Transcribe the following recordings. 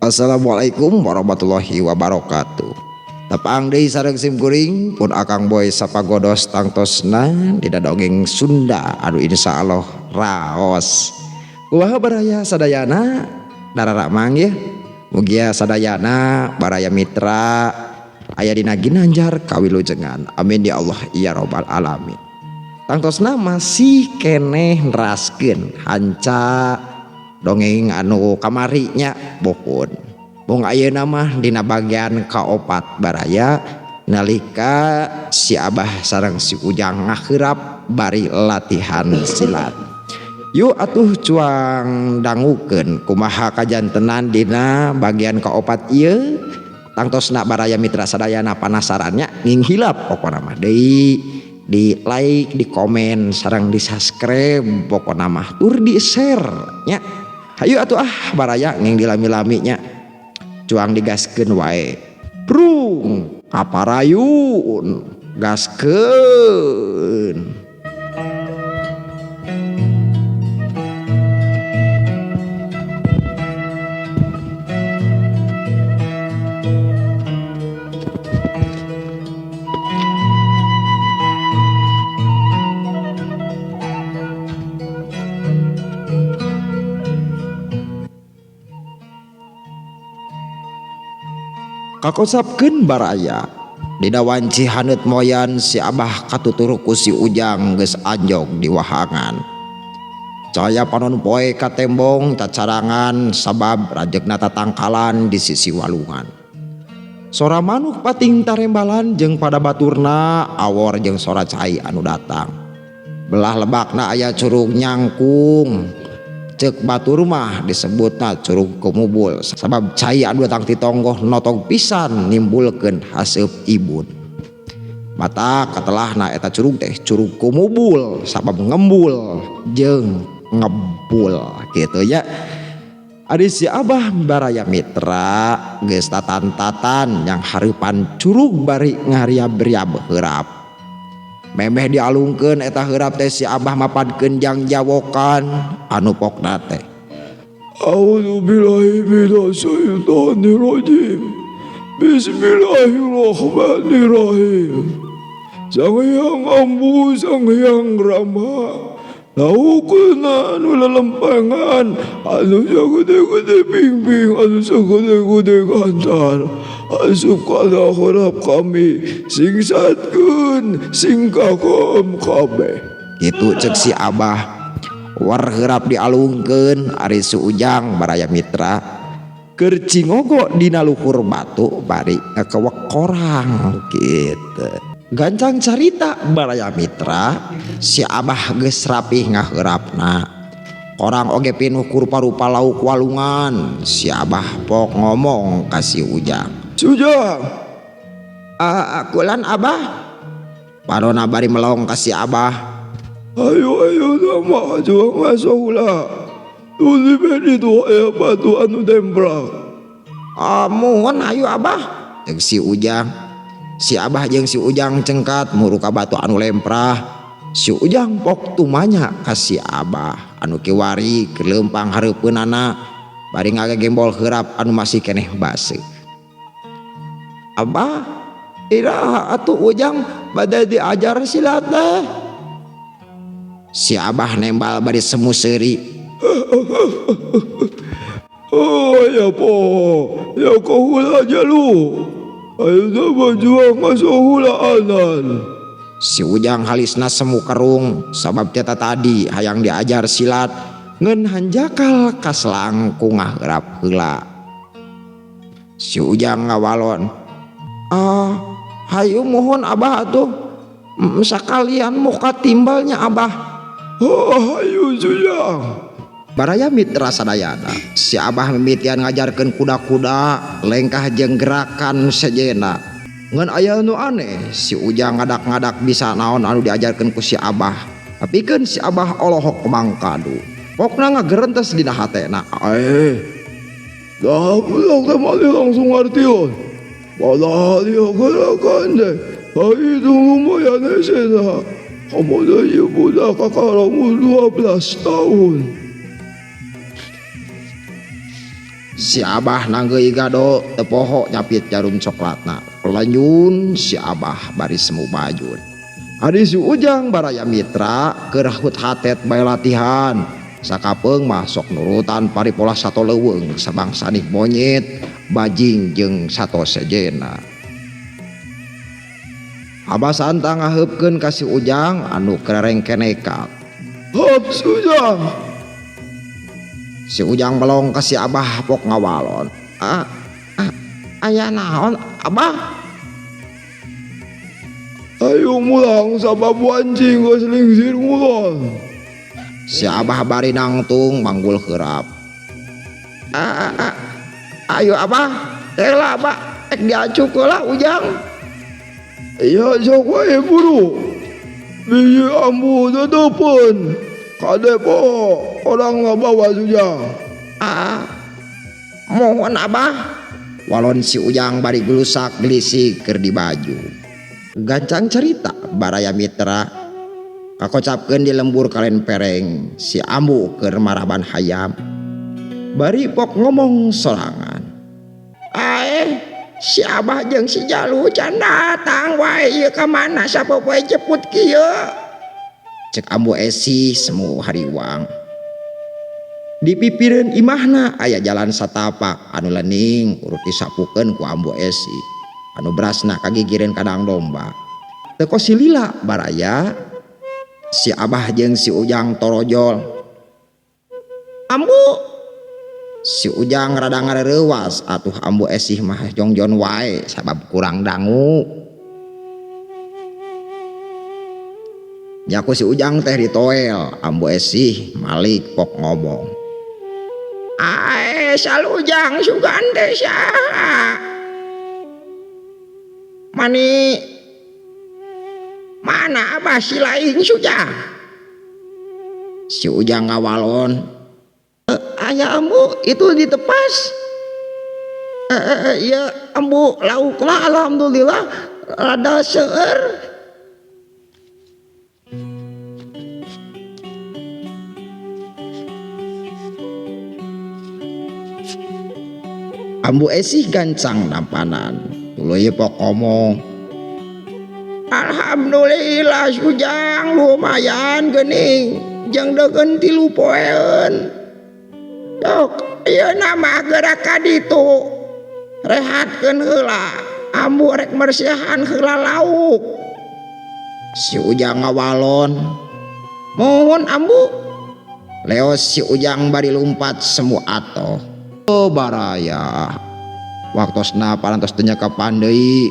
Assalamualaikum warahmatullahi wabarakatuh. Tepang deui sareng sim kuring pun Akang Boy sapagodos tangtosna dina dongeng Sunda anu insyaallah raos. Kumaha baraya sadayana dararamang ya. Mugia sadayana baraya mitra aya dina ginanjar kawilujengan. Amin ya Allah ya robbal alamin. Tangtosna masih keneh neraskeun hanca dongeng anu kamarinya bohun. Bong ayeuna mah dina bagian kaopat baraya nalika si Abah sareng si Ujang ngaheurap bari latihan silat. Yuk atuh cuang dangukeun kumaha kajantenan dina bagian kaopat ieu. Tangtosna baraya mitra sadayana panasarannya nging hilap pokona mah deui di like, di komen, sareng di subscribe pokona mah tur di share nya. Hayu atuh ah baraya nging dilami-lami nya. Cuang digaskeun wae. Prung kaparayun gaskeun. Kakosapkeun baraya dina wanci haneut moyan si Abah katutur ku si Ujang geus anjog di wahangan. Caya panon poe katembong cacarangan sabab rajegna tatangkalan di sisi walungan. Sora manuk pating tarembalan jeung pada baturna awor jeung sora cai anu datang. Belah lebakna aya curug nyangkung. Cek batur mah disebutna curug kumubul sabab cai anu datang ti tonggoh notog pisan nimbulkeun haseup ibun. Mata katelahna eta curug teh curug kumubul sabab ngembul jeung ngebul gitu ya. Ari si Abah baraya mitra geus tatan-tatan yang hareupan curug bari ngariab-riab heurap. Memeh dialungkeun eta heurap teh si Abah mapadkeun jang jawokan anu pokna teh. A'udzubillahi minasyaitonirrajim. Bismillahirrahmanirrahim. Sang Hyang Ambu, Sang Hyang Rama, laukeuna anu lelempangan, anu sagede-gede pingping, anu sagede-gede gantar. Asup kana heurap kami, sing satkeun, sing kakom kabeh. Kitu ceuk si Abah. War heurap dialungkeun ari si Ujang baraya mitra keur cingogo dina luhur batu bari ngakewek korang kitu. Gancang carita baraya mitra si Abah geus rapih ngaheurapna. Korang oge pinuh ku rupa-rupa lauk walungan. Si Abah pok ngomong ka si Ujang. Si Ujang. Kulan Abah. Parona bari melong ka si Abah. Ayo ayo nama juang ngasohula. Tuli bedi tu aya batu anu demprak. Amun ayo Abah. Jeung si Ujang. Si Abah jeung si Ujang cengkat muru ka batu anu lemprah. Si Ujang pok tumanya ka si Abah anu kiwari keur leumpang hareupeunana bari ngagegembol heurap anu masih keneh baseuh. Abah, iraha atuh Ujang bade diajar silat teh. Si Abah nembal bari semu seuri. Oh ya po, ya kahula jalu. Ayo berjuang masuk hula anan. Si Ujang halisna semu kerung sabab teta tadi hayang diajar silat ngeun hanjakal kaslang ku ngaheurap heula. Si Ujang ngawalon, ah, hayu mohon Abah atuh sakalian muka timbalnya Abah. Oh, hayu Ujang. Baraya mitra sadayana si Abah mimitian ngajarkeun kuda-kuda lengkah jeung gerakan sejena. Ngan aya nu aneh si Ujang ngadak-ngadak bisa naon anu diajarkeun ku si Abah. Tapi kan si Abah olohok mangkadu. Pokna ngagerentes dina hatena. Dah, langsung ngartion. Padahal ieu gerakan teh kahitung lumayan hesena. Komo deui ieu budak kakara umur 12 tahun. Si Abah nanggeui gado teu poho nyapit jarum coklatna. Lanjun si Abah bari semu bajun. Ari si Ujang baraya mitra keur hut hatet bae latihan. Sakapeung mah sok nurutan paripolah sato leuweung sabangsanih monyet, bajing jeung sato sejena. Abah Santa ngaheupkeun ka si Ujang anu kererengke nekat. Hop Ujang. Si Ujang melong ka si Abah pok ngawalon. Aya naon Abah? Ayo mulang sabab wancing geus lingsir ngulon. Si Abah bari nangtung manggul heurap. Ayo Abah, teh lah Abah, ek diacuk lah Ujang. Iya sok wae buru. Biji ambu tutupeun. Kade po orang ngabawa Ujang. Mohon Abah. Walon si Ujang bari glusak gelisik keur di baju. Gancang cerita baraya mitra. Kakocapkeun di lembur kalen pereng si ambu keur maraban hayam. Bari pok ngomong sorangan. Aeh, si Abah jeung si Jalu can datang wae ieu ka mana sapopoe jeput kieu. Cek ambu Esi semu hariwang. Di pipireun imahna aya jalan satapak anu lening urut disapukeun ku ambu Esi. Anu berasna kagigireun kadang domba. Teu kosilila baraya si Abah jeung si Ujang torojol. Ambu si Ujang rada ngareuwas atuh ambu Esih mah jongjon wae sabab kurang dangu. Nyaku si Ujang teh ditoel, ambu Esih malik pok ngomong. Ae salujang sugan teh saha? Mani mana Abah si lain Sujang? Si Ujang ngawalon. Aya ambu itu ditepas. Ya ambu lauklah alhamdulillah rada seueur. Ambu Esih gancang nampanan. Tuluy pok ngomong. Alhamdulillah Ujang lumayan geuning jeung deukeun 3 poeun. Sok ieu mah gerak ka ditu. Rehatkeun heula, ambu rek mersihan heula lauk. Si Ujang ngawalon. Mohon ambu. Leos si Ujang bari lumpat semu atoh. Oh baraya. Waktosna parantos teu nyakapan deui.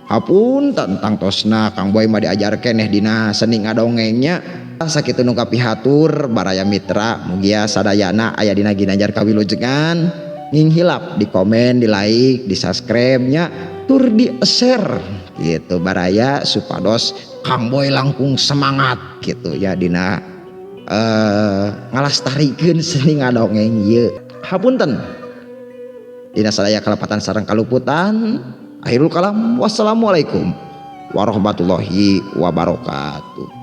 Hapunten tangtosna Kang Boy mah diajar keneh dina seni ngadongengnya. Sakitu nu kapihatur baraya mitra mugia sadayana aya dina ginanjar kawilujengan. Nginghilap di komen, di like, di subscribe nya, tur di share gitu baraya supados Kang Boy langkung semangat gitu ya dina ngalastarikeun seni ngadongeng ieu. Hapunten dina sadaya kalepatan sareng kaluputan. Akhirul kalam, wassalamualaikum warahmatullahi wabarakatuh.